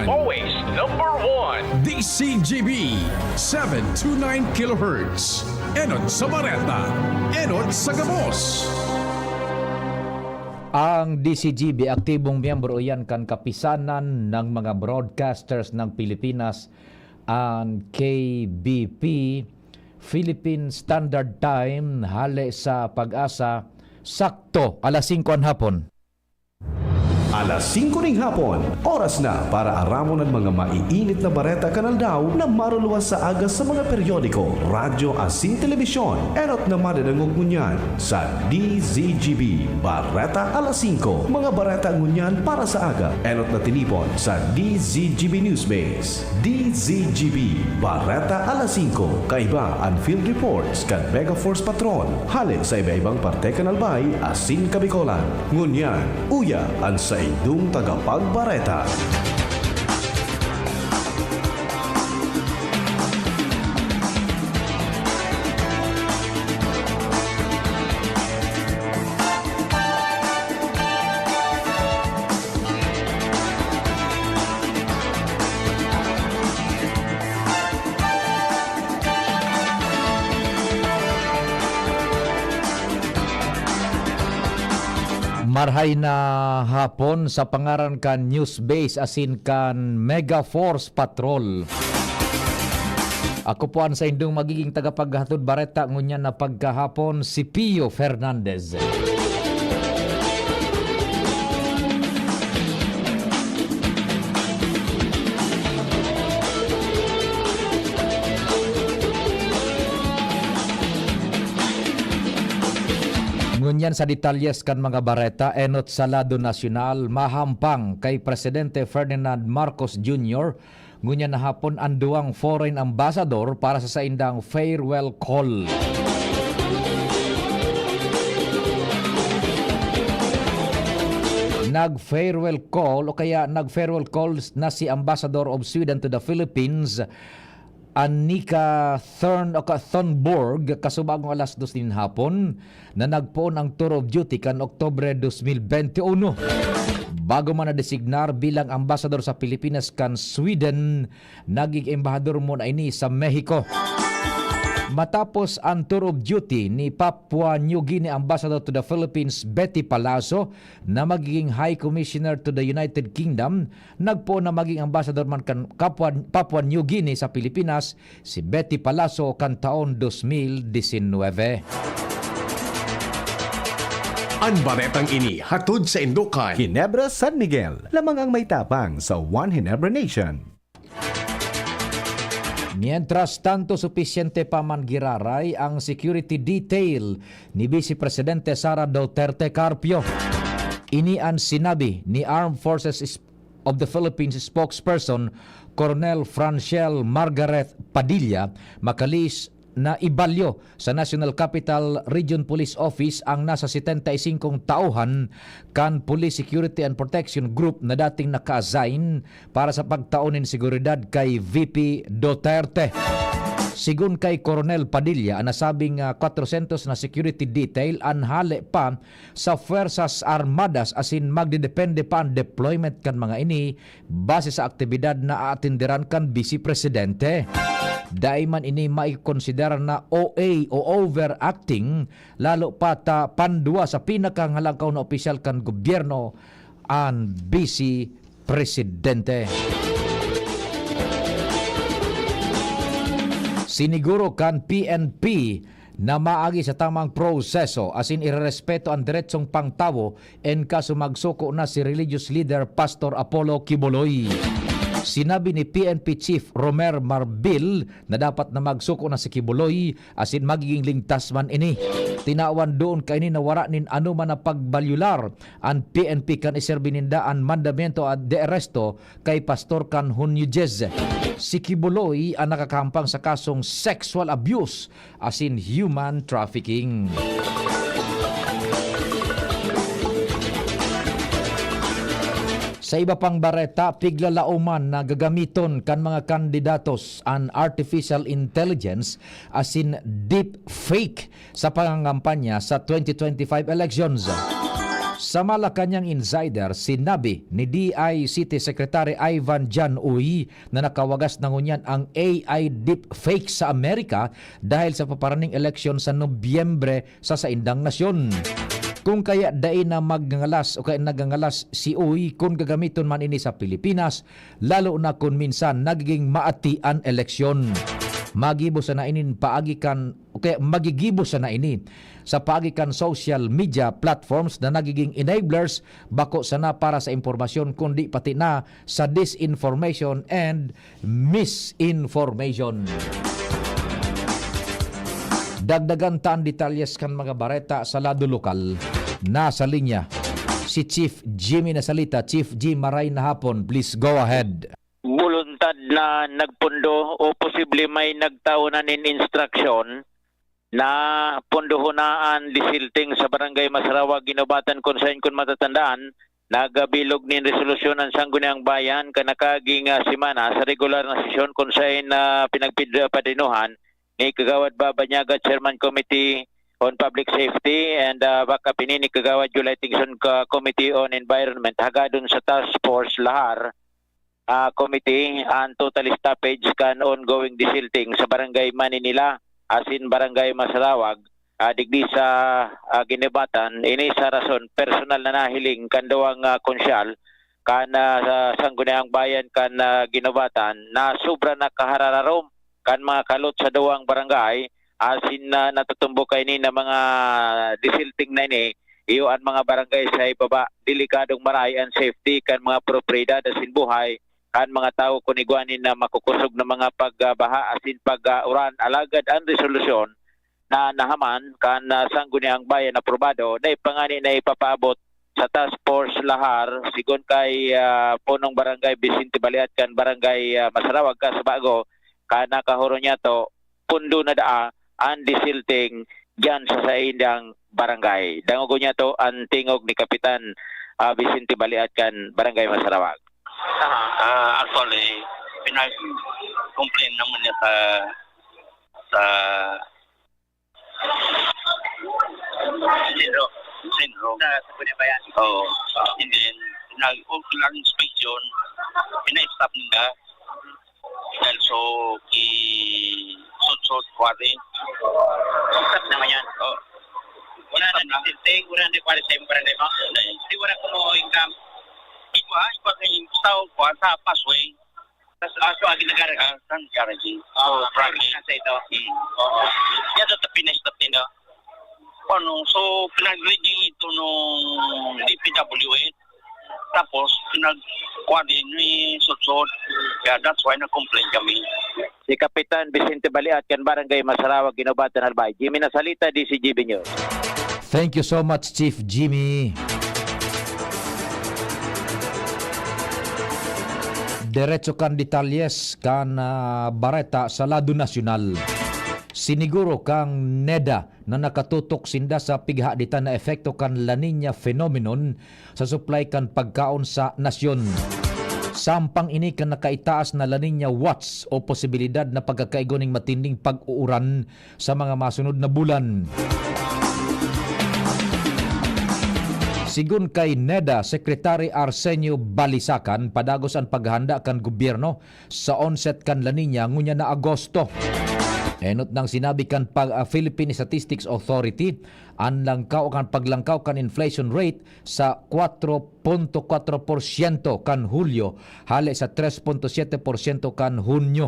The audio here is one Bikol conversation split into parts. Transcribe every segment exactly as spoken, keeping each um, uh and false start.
Always number one. D C G B, seven two nine kilohertz. Enot sa Bareta, enot sa Gabos. Ang D C G B, aktibong miyembro iyan kan Kapisanan ng mga Broadcasters ng Pilipinas, an K B P, Philippine Standard Time, hale sa Pag-asa, sakto alas singko an hapon. Alas singko ning hapon, oras na para aramon an mga maiinit na bareta kan aldaw na maruluwas sa aga sa mga periodiko, radyo asin telebisyon. Enot na madadangog ngunyan sa D Z G B Bareta alas singko. Mga bareta ngunyan para sa aga, enot na tinipon sa D Z G B Newsbase. D Z G B Bareta alas singko. Kaiba an field reports kan Mega Force Patrol hale sa iba-ibang parte kan Albay asin Kabicolan. Ngunyan, uya an saindong tagapagbareta. Marhay na hapon. Sa pangaran kan Newsbase asin kan Mega Force Patrol, ako po an saindong magiging tagapaghatod bareta ngunyan na pagkahapon, si Pio Fernandez. Ngunyan sa detalyes kan mga bareta, enot sa lado nasyonal, mahampang kay Presidente Ferdinand Marcos Junior ngunyan na hapon an duwang foreign ambassador para sa saindang farewell call. Nag-farewell call o kaya nag-farewell call na si Ambassador of Sweden to the Philippines, Annika Thurn o ka Thunborg, kasubagong alas dos nin hapon, na nagpoon ang tour of duty kan Oktubre dos mil bente uno. Bago man nadesignar bilang ambassador sa Pilipinas kan Sweden, naging embahador muna ini sa Mexico. Matapos ang tour of duty ni Papua New Guinea Ambassador to the Philippines, Betty Palazzo, na magiging High Commissioner to the United Kingdom, nagpoon na maging ambassador man kan Kapwa-, Papua New Guinea sa Pilipinas si Betty Palazzo kan taon dos mil disinwebe. An baretang ini hatod saindo kan Ginebra San Miguel, lamang ang may tapang sa One Ginebra Nation. Mientras tanto, supisyente pa man giraray ang security detail ni Vice Presidente Sara Duterte Carpio. Ini an sinabi ni Armed Forces of the Philippines spokesperson Colonel Franciel Margaret Padilla, makalihis na ibalyo sa National Capital Region Police Office ang nasa setenta y singkong tauhan kan Police Security and Protection Group na dating naka-assign para sa pagtao nin seguridad kay V P Duterte. Sigon kay Coronel Padilla, an nasabing, ah, kwatrosyentos na security detail an hale pa sa Fuerzas Armadas asin magdedepende pa an deployment kan mga ini base sa aktibidad na aatenderan kan Bise Presidente. Dai man ini maikonsidera na O A o overacting, lalo pa ta pandua sa pinakahalangkaw na opisyal kan gobyerno, an Bise Presidente. Siniguro kan P N P na maagi sa tamang proseso asin irerespeto an deretsong pangtawo en kaso magsuko na si religious leader Pastor Apollo Quiboloy. Sinabi ni P N P Chief Romer Marbil na dapat na magsuko na si Quiboloy asin magiging ligtas man ini. Tinawan doon kaini na wara nin anoman na pagbalyular an P N P kan iserbi ninda an mandamiento de arresto kay pastor kan Hunyo dyes. Si Quiboloy an nakakahampang sa kasong sexual abuse asin human trafficking. Sa iba pang bareta, piglalaoman na gagamiton kan mga kandidatos an artificial intelligence asin deepfake sa pangangampanya sa twenty twenty-five elections. Sa Malacañang Insider, sinabi ni D I City Secretary Ivan Jan Uy na nakawagas na ngunyan ang A I deepfake sa Amerika dahil sa paparaning eleksyon sa Nobyembre sa saindang nasyon. Kung kaya dai na magngangalas o kaya nagngangalas si Uy kun gagamiton man ini sa Pilipinas, lalo na kun minsan nagiging maati an eleksyon. Magibo sana inin paagi kan, o kaya magigibo sana ini sa paagi kan social media platforms na nagiging enablers, bako sana para sa impormasyon, kundi pati na sa disinformation and misinformation. Dagdagan ta an detalyes kan mga bareta sa lado lokal. Nasa linya si Chief Jimmy Nasalita. Chief G, maray na hapon. Please go ahead. Buluntad na nagpundo o posible may nagtao na nin instruction na punduhon na an desilting sa Barangay Masarawa, Guinobatan, kun saen, kun matatandaan, nagabilog nin resolusyon an Sangguniang Bayan kan nakaaging, ah, semana sa regular na sesyon kun saen, ah, pinagpid-, padrinuhan ni Kagawad Baba Niaga, Chairman Committee on Public Safety, and, ah, backup ini ni Kagawad July Tingson ka Committee on Environment, hagadon sa Task Force Lahar, ah, Committee an total stoppage kan ongoing desilting sa Barangay Maninila asin Barangay Masarawag, ah, digdi sa, ah, Guinobatan. Ini sa rason personal na nahiling kan duwang, ah, konsyal kan, ah, sa Sangguniang Bayan kan, ah, Guinobatan na sobra na kahararom kan mga kalot sa duwang barangay, asin na natutumbok kaini na mga desilting na ini, iyo an mga barangay sa ibaba. Delikadong maray an safety kan mga propiedad asin buhay kan mga tawo kun igwa nin na makukusog na mga pagbaha asin pag-uran. Alagad an resolusyon na nahaman kan, ah, Sangguniang Bayan aprobado, dai pa ngani na ipapaabot sa Task Force Lahar, sigon kay, ah, Punong Barangay Vicente Baliat kan Barangay, ah, Masarawag, Casibago, kan nakahuro niyato, pundo na daa an desilting diyan sa saindang barangay. Dangogon niyato an tingog ni Kapitan, ah, Vicente Baliat kan Barangay Masarawag. Aha. Ah, actually, pinag-complain naman niya sa, sa Sentro. Sentro. Sa, sa Cuneta yan? Oo. And then, nag-, nag-inspection, pina-stop nila. Dahil so, ki-, sutsot, quarry. Stop naman yan. Oo. Wala na, stop na. Distinct, wala na quarry sa imong barangay mo? Wala yan. Di wala ko mo income. Ikaw, ha? Ikaw, sa imong tao, kuha sa Pasway. Tas aso agi nagara-, ah, saan garaging? Ah, so, practice na sa ito. Mm. Oo. Yan, ito, pinestop din, no? Ano, so, pinag-reading ito nung D P W H. Tapos, pinag-, kuha din ni Sutsot. Kaya that's why nag-complain kami. Si Kapitan Vicente Baliat, kan Barangay Masarawag, Guinobatan, Albay. Jimmy Nasalita, D C G B News. Thank you so much, Chief Jimmy. Diretso kan detalyes kan, ah, bareta sa lado nasyonal. Siniguro kang NEDA na nakatutok sinda sa pighahaditan na epekto kan La Niña phenomenon sa supply kan pagkaon sa nasyon. Sampang ini kan nakaitaas na La Niña watch o posibilidad na pagkakaigo ning matinding pag-uuran sa mga masunod na bulan. Sigon kay NEDA Secretary Arsenio Balisacan, padagos an paghahanda kan gobyerno sa onset kan La Niña ngunyan na Agosto. Enot nang sinabi kan pag-, ah, Philippine Statistics Authority, an langkaw kan paglangkaw kan inflation rate sa kwatro punto kwatro porsyento kan Hulyo hale sa tres punto siyete porsyento kan Hunyo.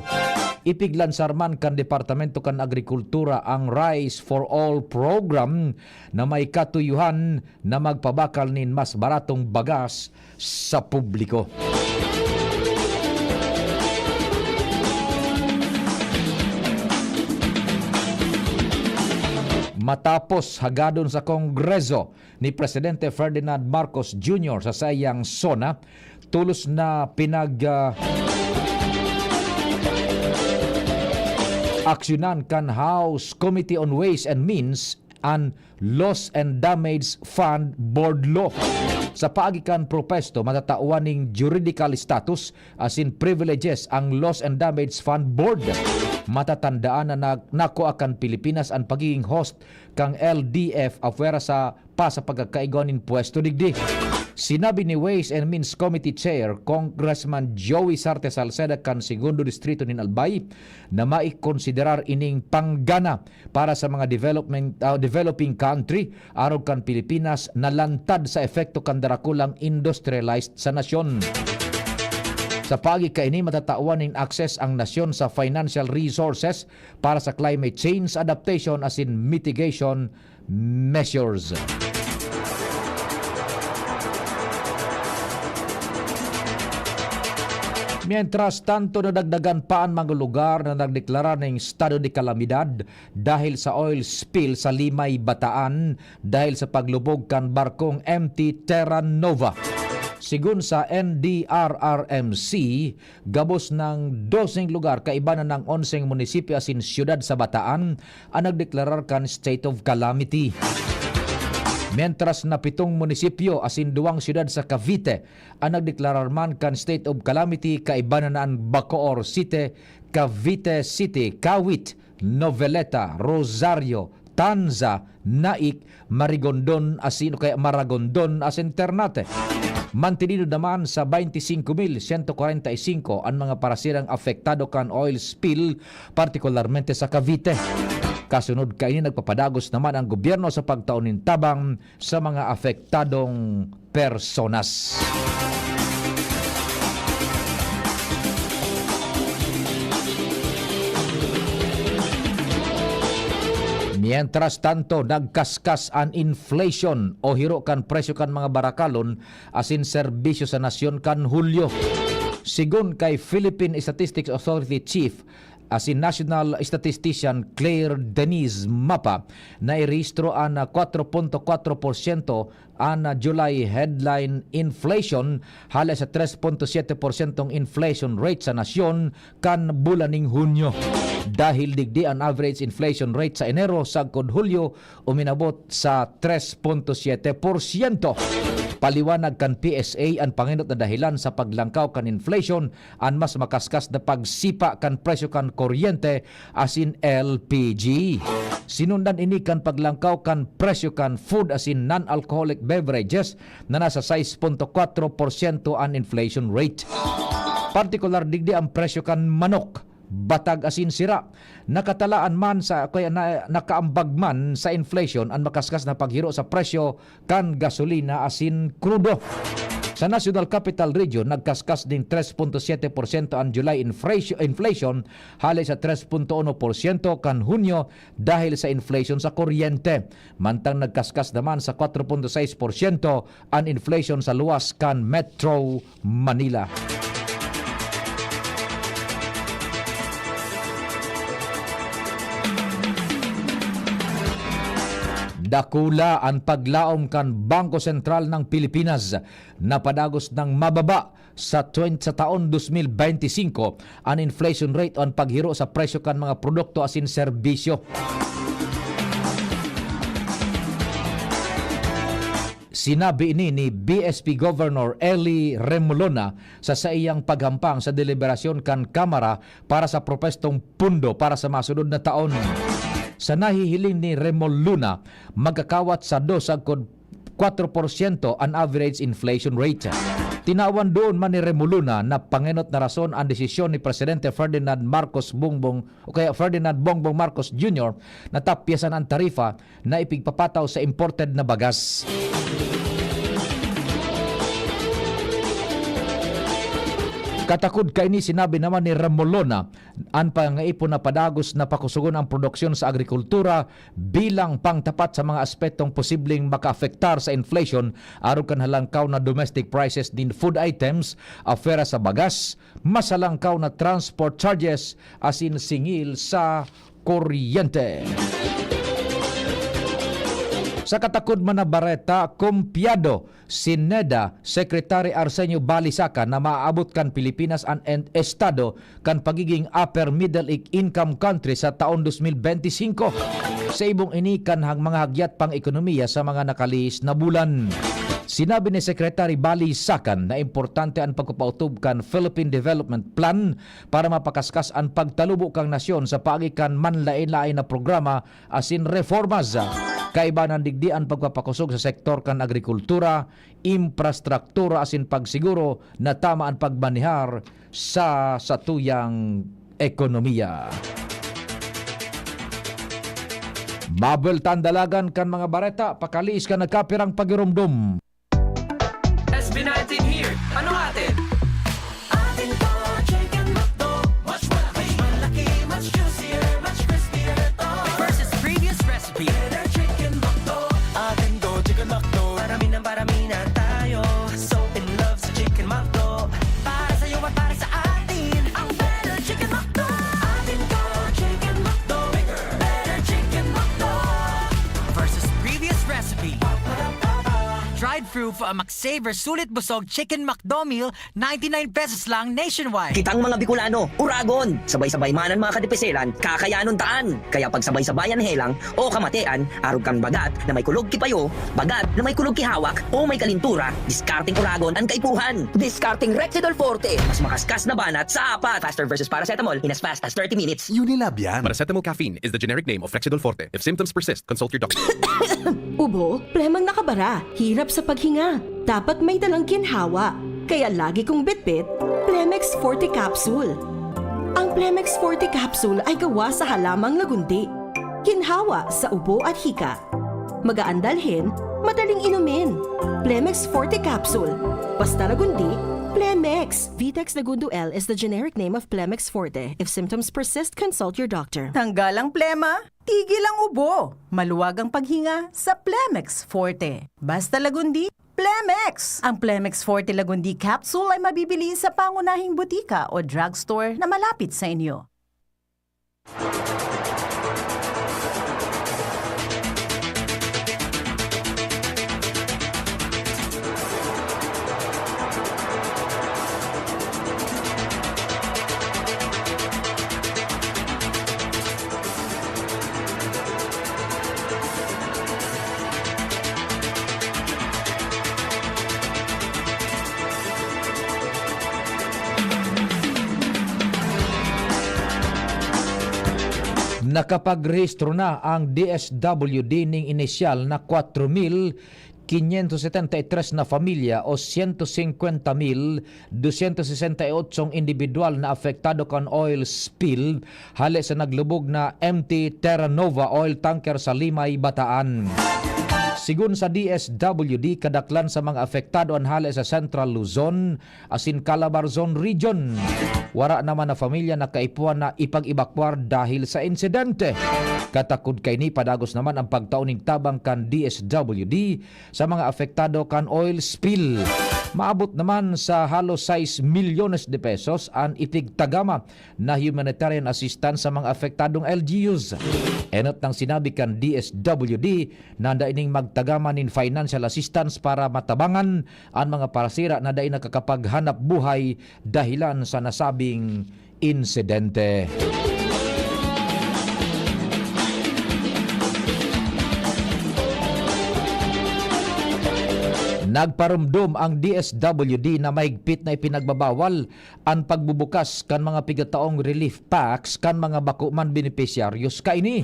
Ipiglansar man kan Departamento kan Agrikultura ang Rice for All Program na may katuyohan na magpabakal nin mas baratong bagas sa publiko. Matapos hagadon sa Kongreso ni Presidente Ferdinand Marcos Junior sa saiyang SONA, tolos na pinag, ah, aksyonan kan House Committee on Ways and Means an Loss and Damage Fund Board Law. Sa paagi kan propuesto, matatawan ning juridical status asin privileges ang Loss and Damage Fund Board. Matatandaan na nag-, nakua kan Pilipinas an pagiging host kan L D F apwera sa, pa sa pagkakaigwa nin pwesto digdi. Sinabi ni Ways and Means Committee Chair, Congressman Joey Sarte Salceda kan Segundo Distrito nin Albay, na maikonsiderar ining panggana para sa mga development, ah, developing country arog kan Pilipinas na lantad sa epekto kan darakulang industrialized sa nasyon. Sa paagi kaini, matatawan nin access ang nasyon sa financial resources para sa climate change adaptation asin mitigation measures. Mientras tanto, nadagdagan pa an mga lugar na nagdeklara ning estado de kalamidad dahil sa oil spill sa Limay, Bataan, dahil sa paglubog kan barkong M T Terra Nova. Sigon sa N D R R M C, gabos nang doseng lugar, kaiba na nang onseng munisipyo asin siyudad sa Bataan, an nagdeklarar kan state of calamity. Mientras na pitong munisipyo asin duwang siyudad sa Cavite an nagdeklarar man kan state of calamity, kaiba na an Bacoor City, Cavite City, Kawit, Noveleta, Rosario, Tanza, Naic, Marigondon asin o kaya Maragondon asin Ternate. Mantinido naman sa baynte singko mil sento kwarenta y singko an mga parasirang apektado kan oil spill, partikularmente sa Cavite. Kasunod kaini, nagpapadagos naman ang gobyerno sa pagtao nin tabang sa mga apektadong personas. Mientras tanto, nagkaskas an inflation o hiro kan presyo kan mga barakalon asin serbisyo sa nasyon kan Hulyo. Sigon kay Philippine Statistics Authority Chief asin National Statistician Claire Denise Mapa, nairehistro an, ah, kwatro punto kwatro porsyento an, ah, July headline inflation, hale sa tres punto siyete porsyentong inflation rate sa nasyon kan bulan ning Hunyo. Dahil digdi, an average inflation rate sa Enero sagkod Hulyo uminabot sa tres punto siyete porsyento. Paliwanag kan P S A, an pangenot na dahilan sa paglangkaw kan inflation an mas makaskas na pagsipa kan presyo kan kuryente asin L P G. Sinundan ini kan paglangkaw kan presyo kan food asin non-alcoholic beverages na nasa sais punto kwatro porsyento an inflation rate. Partikular digdi an presyo kan manok, batag asin sira. Nakatalaan man sa, kaya na, nakaambag man sa inflation an makaskas na paghiro sa presyo kan gasolina asin krudo. Sa National Capital Region, nagkaskas nin tres punto siyete porsyento an July inflation, inflation, hale sa tres punto uno porsyento kan Hunyo dahil sa inflation sa kuryente. Mantang nagkaskas naman sa kwatro punto sais porsyento an inflation sa luwas kan Metro Manila. Dakula an paglaom kan Bangko Sentral ng Pilipinas na padagos nang mababa sa twen-, sa taon dos mil benti singko an inflation rate o an paghiro sa presyo kan mga produkto asin serbisyo. Sinabi ini ni B S P Governor Eli Remolona sa saiyang paghampang sa deliberasyon kan Kamara para sa propwestong pundo para sa masunod na taon. Sa nahihiling ni Remolona, magkakawat sa dos sagkod kwatro porsyento an average inflation rate. Tinawan duon man ni Remolona na pangenot na rason an desisyon ni Presidente Ferdinand Marcos Bongbong o kaya Ferdinand Bongbong Marcos Junior na tapyasan an tarifa na ipigpapataw sa imported na bagas. Katakod kaini, sinabi naman ni Remolona, an pangaipon na padagos na pakusogon ang produksyon sa agrikultura bilang pangtapat sa mga aspetong posibleng makaapektar sa inflation, arog kan halangkaw na domestic prices nin food items, apwera sa bagas, masalangkaw na transport charges, asin singil sa kuryente. Sa katakod man na bareta, kumpyado si NEDA Secretary Arsenio Balisaca na maaabot kan Pilipinas an en-, estado kan pagiging upper middle i-, income country sa taon dos mil benti singko. Sa ibong ini kan hag-, mga hagyat pang-ekonomiya sa mga nakalihis na bulan. Sinabi ni Secretary Balisacan na importante an pagpapautob kan Philippine Development Plan para mapakaskas an pagtalubo kan nasyon sa paagi kan manlaen-laen na programa asin reformas. Kaibanan digdi an pagpapakosog sa sektor kan agrikultura, imprastruktura asin pagsiguro na tama an pagmanehar sa satuyang ekonomiya. Mabuwelta an dalagan kan mga bareta, pakaliis kan nagkapirang pagiromdom. S B nineteen here. Ano atin? Atin to, Chicken McDo. Mas malaki, malaki, mas juicier, mas crispier ito. Versus previous recipe. Better Chicken McDo. Atin to, Chicken McDo. Parami ng parami na tayo. So in love sa Chicken McDo. Para sa'yo at para sa atin. Ang Better Chicken McDo. Atin to, Chicken McDo. Bigger, Better Chicken McDo. Versus previous recipe. Dried through for a McSaver Sulit Busog Chicken McDo Meal, ninety-nine pesos lang nationwide. Kitang mga Bicolano, uragon! Sabay-sabay man an mga kadipiselan, kakayanon taan! Kaya pagsabay-sabayan helang o kamatean, arog kan bagat na may kulog ki payo, bagat na may kulog ki hawak, o may kalintura, diskarteng uragon an kaipuhan! Diskarteng Rexidol Forte, mas makaskas na banat sa apat! Faster versus paracetamol in as fast as thirty minutes! Unilab yan. Paracetamol caffeine is the generic name of Rexidol Forte. If symptoms persist, consult your doctor. Ubo, plemang nakabara, hirap sa paghinga. Dapat may dalang ginhawa. Kaya lagi kong bitbit, Plemex Forte Capsule. Ang Plemex Forte Capsule ay gawa sa halamang lagundi. Ginhawa sa ubo at hika. Magaan dalhin, madaling inumin. Plemex Forte Capsule. Basta lagundi, Plemex. Vitex Lagundo L is the generic name of Plemex Forte. If symptoms persist, consult your doctor. Tanggal ang plema, tigil ang ubo. Maluwag ang paghinga sa Plemex Forte. Basta Lagundi, Plemex! Ang Plemex Forte Lagundi Capsule ay mabibili sa pangunahing butika o drugstore na malapit sa inyo. Nakapagrehistro na ang D S W D ning inisyal na kwatro mil quinientos setenta y tres na pamilya o siyento singkwenta mil dosyentos sesenta y otsong indibidwal na apektado kan oil spill hale sa naglubog na M T Terra Nova oil tanker sa Limay, Bataan. Sigon sa D S W D, kadaklan sa mga apektado an hale sa Central Luzon asin Calabarzon Region. Wara naman na pamilya na kaipuhan na ipag-ebakwar dahil sa insidente. Katakod kaini, padagos naman ang pagtao nin tabang kan D S W D sa mga apektado kan oil spill. Maabot naman sa halos sais milyones de pesos an ipigtagama na humanitarian assistance sa mga apektadong L G Us. Enot nang sinabi kan D S W D na handa ining magtagama nin financial assistance para matabangan an mga parasira na dai nakakapaghanap buhay dahilan sa nasabing insidente. Nagparumdom ang D S W D na mahigpit na ipinagbabawal an pagbubukas kan mga pigataong relief packs kan mga bako man benepisyaryos kaini.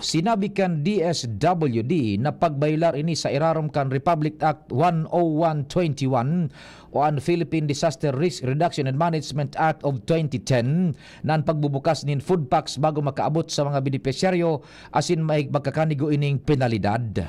Sinabi kan D S W D na pagbayolar ini sa irarom kan Republic Act one oh one twenty-one o an Philippine Disaster Risk Reduction and Management Act of twenty ten na an pagbubukas nin food packs bago makaabot sa mga benepisyaryo asin may magkakanigo ining penalidad.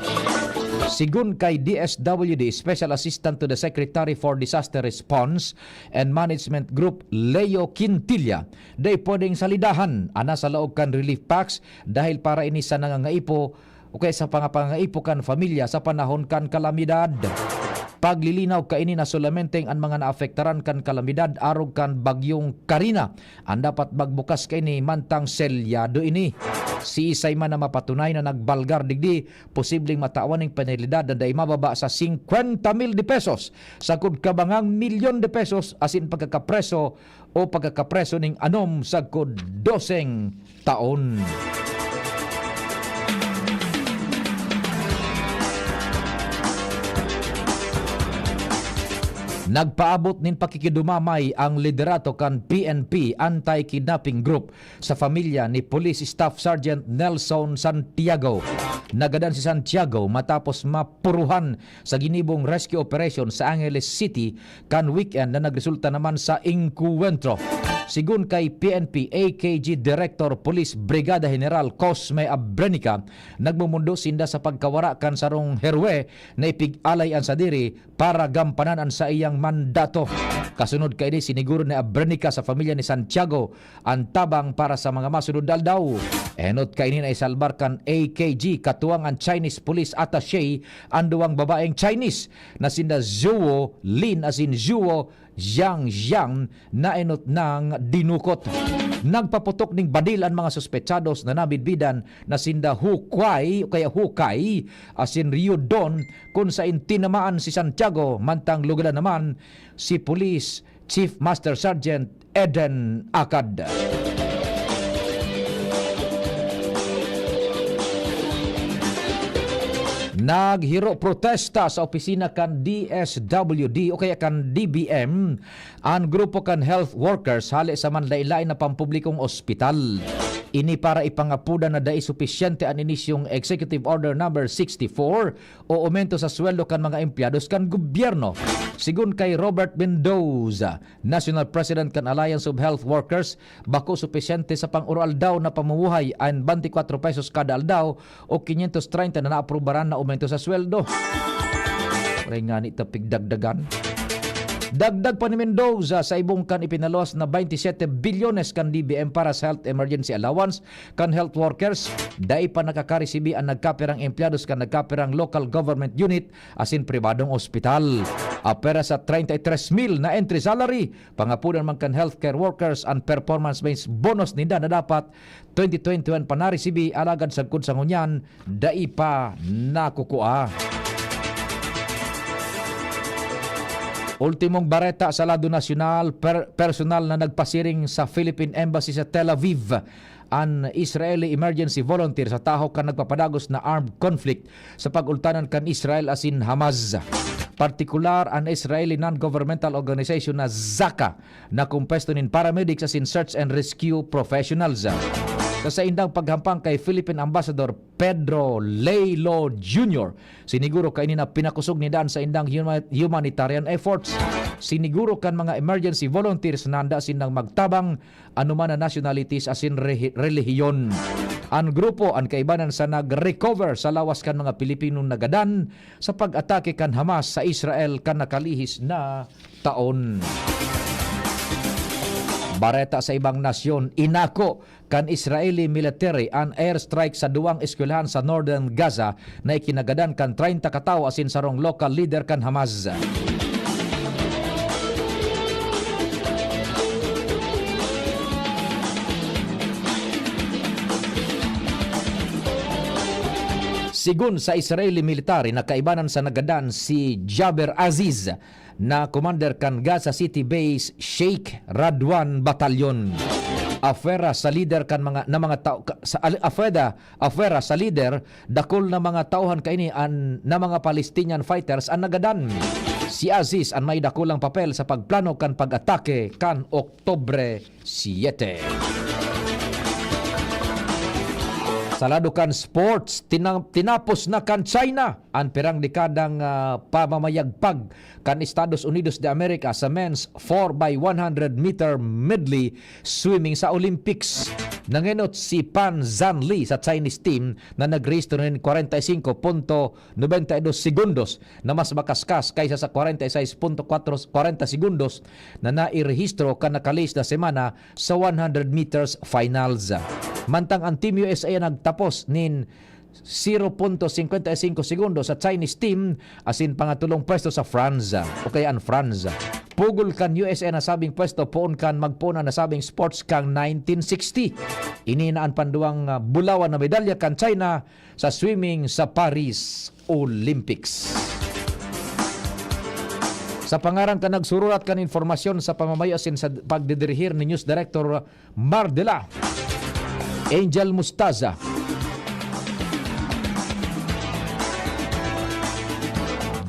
Sigon kay D S W D Special Assistant to the Secretary for Disaster Response and Management Group Leo Quintilla, dai pwedeng salidahan an nasa laog kan relief packs dahil para ini sa nangangaipo o kaya sa mga pangangaipo kan pamilya sa panahon kan kalamidad. Paglilinaw kaini na solamenteng an mga naapektaran kan kalamidad arog kan Bagyong Karina an dapat magbukas kaini mantang selyado ini. Siisay man na mapatunay na nagbalgar digdi, posibleng matawan ning penalidad na dai mababa sa singkwenta mil de pesos, sagkod kabangang milyon de pesos asin pagkakapreso o pagkakapreso ning anom sagkod doseng taon. Nagpaabot nin pakikidumamay ang liderato kan P N P Anti-Kidnapping Group sa pamilya ni Police Staff Sergeant Nelson Santiago. Nagadan si Santiago matapos mapuruhan sa ginibong rescue operation sa Angeles City kan weekend na nagresulta naman sa engkwentro. Sigon kay P N P A K G Director Police Brigada General Cosme Abrenica, nagmumundo sinda sa pagkawara kan sarong heroe na ipig-alay an sadiri para gampanan an saiyang mandato. Kasunod kaini, siniguro ni Abrenica sa pamilya ni Santiago an tabang para sa mga masunod na aldaw. Enot kaini na isalbar kan A K G, katuwang an Chinese police attaché, an duwang babaeng Chinese na sinda Zhuo Lin asin Zhuo Zhang Zhang na enot nang dinukot. Nagpaputok ning badil an mga suspetsados na nabidbidan na sinda Hu Kuai o kaya Hu Kai asin Ryu Don, kun sain tinamaan si Santiago, mantang lugadan naman si Police Chief Master Sergeant Eden Akad. Naghiro protesta sa opisina kan D S W D o kaya kan D B M an grupo kan health workers hale sa manlaen-laen na pampublikong ospital. Ini para ipangapodan na dai supisyente an inisyong Executive Order Number sixty-four o aumento sa sweldo kan mga empleyados kan gobyerno. Sigon kay Robert Mendoza, National President kan Alliance of Health Workers, bako supisyente sa pang-oroaldaw na pamumuhay an twenty-four pesos kada aldaw o quinientos treinta na naaprubaran na aumento sa sweldo. Waray ngani ta pigdagdagan. Dagdag pa ni Mendoza, sa ibong kan ipinaluwas na twenty-seven bilyones kan D B M para sa health emergency allowance kan health workers, dai pa nakakaresibi an nagkapirang empleyados kan nagkapirang local government unit asin pribadong ospital. Apwera sa treinta y tres mil na entry salary, pangapodan man kan healthcare workers an performance-based bonus ninda na dapat twenty twenty-one pa naresibi, alagad sagkod sa ngunyan, dai pa nakukua. Ultimong bareta sa lado nasyonal, per-, personal na nagpasiring sa Philippine Embassy sa Tel Aviv an Israeli emergency volunteer sa tahaw kan nagpapadagos na armed conflict sa pag-ultanan kan Israel asin Hamas. Partikular, an Israeli non-governmental organization na Zaka na kompuesto nin paramedics asin search and rescue professionals. Sa saindang paghampang kay Philippine Ambassador Pedro Lelo Junior, siniguro kaini na pinakosog ninda an saindang huma-, humanitarian efforts. Siniguro kan mga emergency volunteers na handa sindang magtabang anoman na nationalities asin rehi-, relihiyon. An grupo an kaibanan sa nag-recover sa lawas kan mga Pilipinong nagadan sa pag-atake kan Hamas sa Israel kan nakalihis na taon. Bareta sa ibang nasyon, inako kan Israeli military an airstrike sa duwang eskwelahan sa Northern Gaza na ikinagadan kan treinta ka tawo asin sarong local leader kan Hamas. Sigon sa Israeli military na kaibanan sa nagadan si Jaber Aziz, na commander kan Gaza City-based Sheikh Radwan Battalion. Afera sa lider kan mga, na mga tao, ka-, sa, al-, afeda, afera sa lider, dakul na mga tauhan kaini an, na mga Palestinian fighters an nagadan. Si Aziz an may dakulang papel sa pagplano kan pag-atake kan Oktubre siete. Sa lado kan sports, tina-, tinapos na kan China an pirang dekadang, ah, pamamayagpag kan Estados Unidos de America sa men's four by one hundred meter medley swimming sa Olympics. Nangenot si Pan Zhanli sa Chinese team na nagrehistro nin kwarenta y singko punto nobenta y dos segundos na mas makaskas kaysa sa kwarenta y sais punto kwatro, kwarenta segundos na nairehistro kan nakalihis na semana sa one hundred meters finals. Mantang an Team U S A nagtapos nin zero punto singkwenta y singko segundos sa Chinese team asin pangatulong pwesto sa France, o kaya an France. Pugol kan U S A an nasabing pwesto poon kan magpoon an nasabing sports kan nineteen sixty. Ini na an panduwang, ah, bulawan na medalya kan China sa swimming sa Paris Olympics. Sa pangaran kan nagsururat kan impormasyon sa pamamayo asin sa pagdidirihir ni News Director Mar de la Angel Mustaza,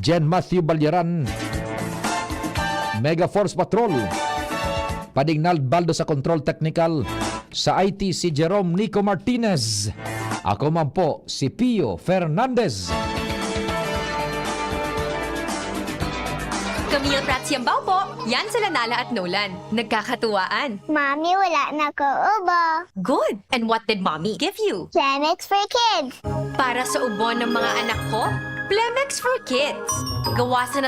Jen Matthew Balyaran, Mega Force Patrol. Pading Nald Baldo sa Control Technical. Sa I T, si Jerome Nico Martinez. Ako man po, si Pio Fernandez. Camille Prats Yambao po. Yan sila Nala at Nolan. Nagkakatuwaan. Mami, wala na ko ubo. Good. And what did mommy give you? Plemex for kids. Para sa ubo ng mga anak ko, Plemex for Kids. Gawa sa